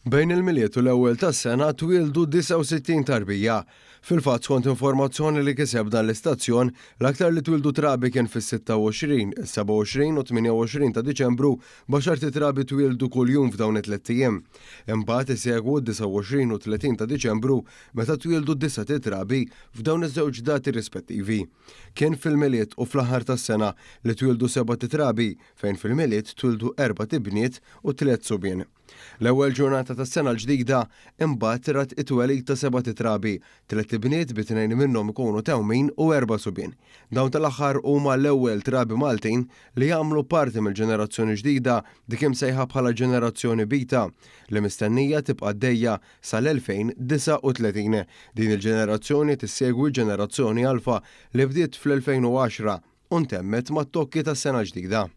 Bejn il-Milied u l-ewwel tas-sena twieldu 69 tarbija. Fil-fatt skont informazzjoni li kiseb dan l-istazzjon, l-aktar li twieldu trabi kien fis-26, is-27 u 28 ta' Diċembru b'għaxart itrabi twieldu kuljum f'dawn it-tlett ijiem. Imbagħad isegwu d-29 u 30 ta' Diċembru meta twieldu disat itrabi f'dawn iż-żewġ dati rispettivi. Kien fil-Milied u fl-aħħar tas-sena li twieldu sebat itrabi fejn fil-Milied twieldu erbat ibniet u tliet subien. L-ewwel ġurnata tas-sena l-ġdida imbagħad rat it-twelid ta' sebat itrabi, tlett ibniet bi tnejn minnhom ikunu tewmin u erba' subien. Dawn tal-aħħar huma l-ewwel trabi Maltin li jagħmlu parti mill-ġenerazzjoni ġdida dik imsejħa bħala ġenerazzjoni Beta li mistennija tibqa' għaddejja sal-2039. Din il-ġenerazzjoni tissegwi l-ġenerazzjoni Alpha li bdiet fl-2010 u ntemmet mat-tokki tas-sena l-ġdida.